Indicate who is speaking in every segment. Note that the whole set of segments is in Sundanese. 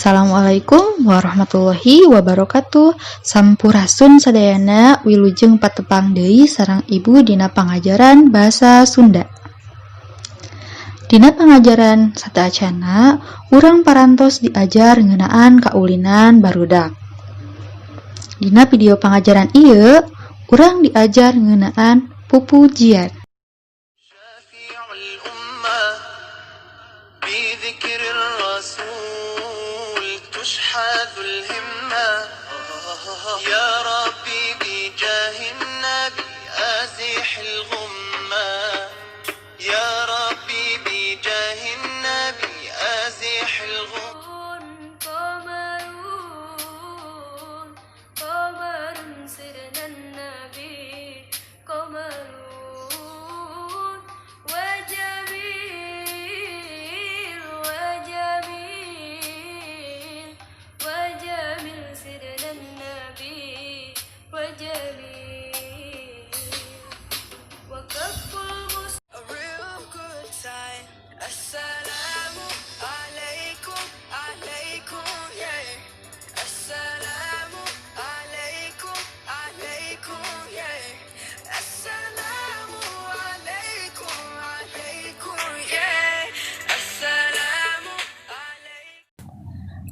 Speaker 1: Assalamualaikum warahmatullahi wabarakatuh. Sampurasun sadayana, wilujeng patepang deui sareng Ibu dina pangajaran Basa Sunda. Dina pangajaran sateuacanna urang parantos diajar ngeunaan kaulinan barudak. Dina video pangajaran ieu urang diajar ngeunaan pupujian.
Speaker 2: شفيع الأمة بذكر الرسول تشحذ الهمة يا ربي بجاه النبي أزح الغمة يا ربي بجاه النبي أزح الغمة.
Speaker 3: قمر قمر سيدنا النبي قمر وجميل وجميل وجميل سيدنا النبي وجميل وكف المصطفى.
Speaker 4: A real good time. Assalamu alaikum, alaikum, yeah. Assalamu alaikum, alaikum, yeah. Assalamu alaikum, alaikum, yeah. Assalamu alaikum.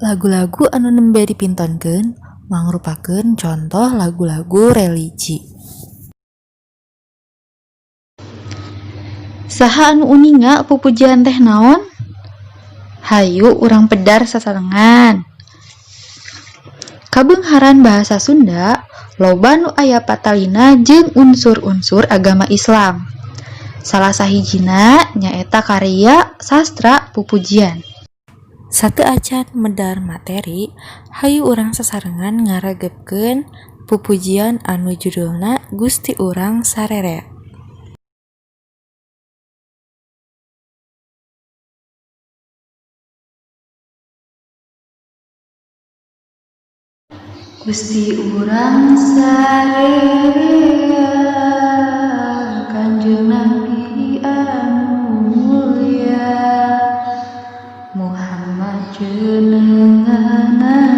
Speaker 5: Lagu-lagu anu nembe dipintonkeun mangrupakeun contoh lagu-lagu religi.
Speaker 1: Saha anu uninga pupujian teh naon? Hayu urang pedar sasarengan. Kabeungharan bahasa Sunda loba nu aya patalina jeung unsur-unsur agama Islam. Salah sahijina nyaeta karya sastra pupujian.
Speaker 5: Sateuacan medar materi, hayu urang sasarengan ngaregepkeun pupujian anu judulna Gusti Urang Sarerea.
Speaker 1: Gusti urang sarerea, Kanjeng Nabi anu mulya, Muhammad jenenganana,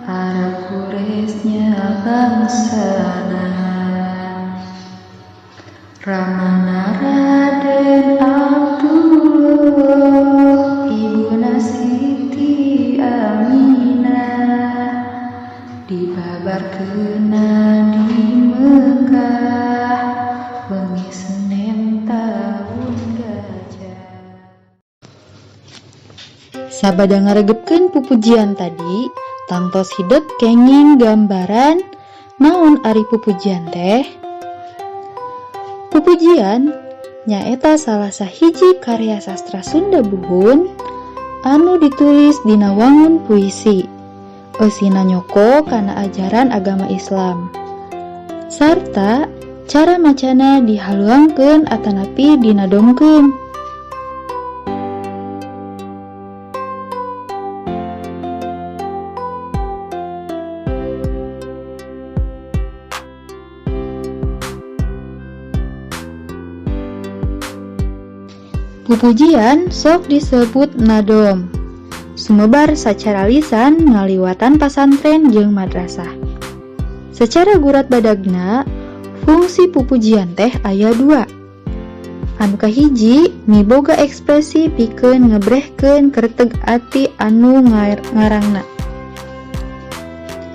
Speaker 1: Arab Quraisy nya bangsana, Ramana Raden Abdullah, Ibuna Siti Aminah, dibabarkeunna di Mekah wengi Senin taun gajah. Sabada ngaregepkeun pupujian tadi, tangtos hidep kenging gambaran naon ari pupujian teh. Pupujian nyaeta salah sahiji karya sastra Sunda buhun anu ditulis dina wangun puisi. Eusina nyoko kana ajaran agama Islam. Sarta cara macana dihaluangkeun atanapi dinadomkeun. Pupujian sok disebut nadom. Sumebar sacara lisan ngaliwatan pasantren jeung madrasah. Secara gurat badagna, fungsi pupujian teh aya dua. Anu kahiji miboga ekspresi pikeun ngebrehkeun kerteg ati anu ngarangna.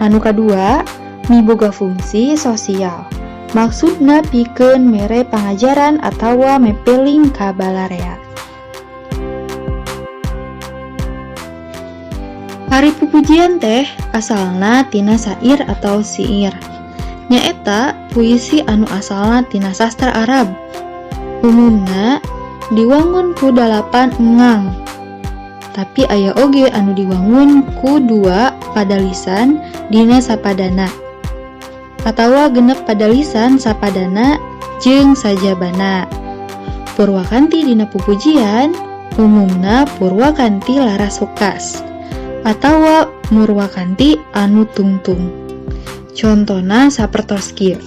Speaker 1: Anu kadua miboga fungsi sosial. Maksudna pikeun mere pangajaran atawa mepeling ka balarea. Ari pupujian teh asalna tina syair atau siir. Nyaeta puisi anu asalna tina sastra Arab. Umumna diwangun ku 8 engang. Tapi aya oge anu diwangun ku 2 padalisan dina sapadana atawa 6 padalisan sapadana jeung sajabana. Purwakanti dina pupujian umumna purwakanti laras hukas atawa murwakanti anu tungtung. Contona sapertos kieu.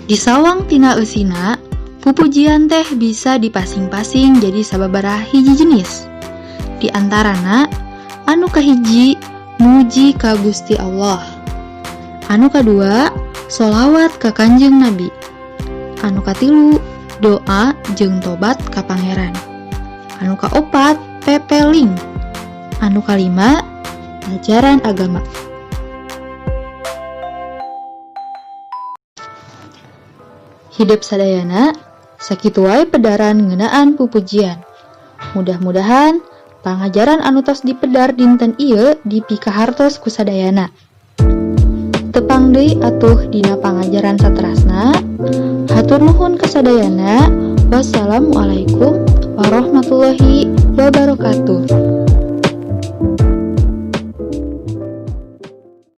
Speaker 1: Disawang tina eusina, pupujian teh bisa dipasing-pasing jadi sababaraha hiji jenis. Di antarana, anu kahiji muji ka Gusti Allah. Anu kadua, solawat ka Kanjeng Nabi. Anu katilu, doa jeung tobat ka Pangeran. Anu kaopat, pepeling. Anu kalima, ajaran agama. Hidep sadayana, sakitu wae pedaran ngeunaan pupujian. Mudah-mudahan pangajaran anu tos dipedar dinten ieu dipikahartos ku sadayana. Tepang deui atuh dina pangajaran saterasna. Hatur nuhun ka sadayana. Wassalamualaikum warahmatullahi wabarakatuh.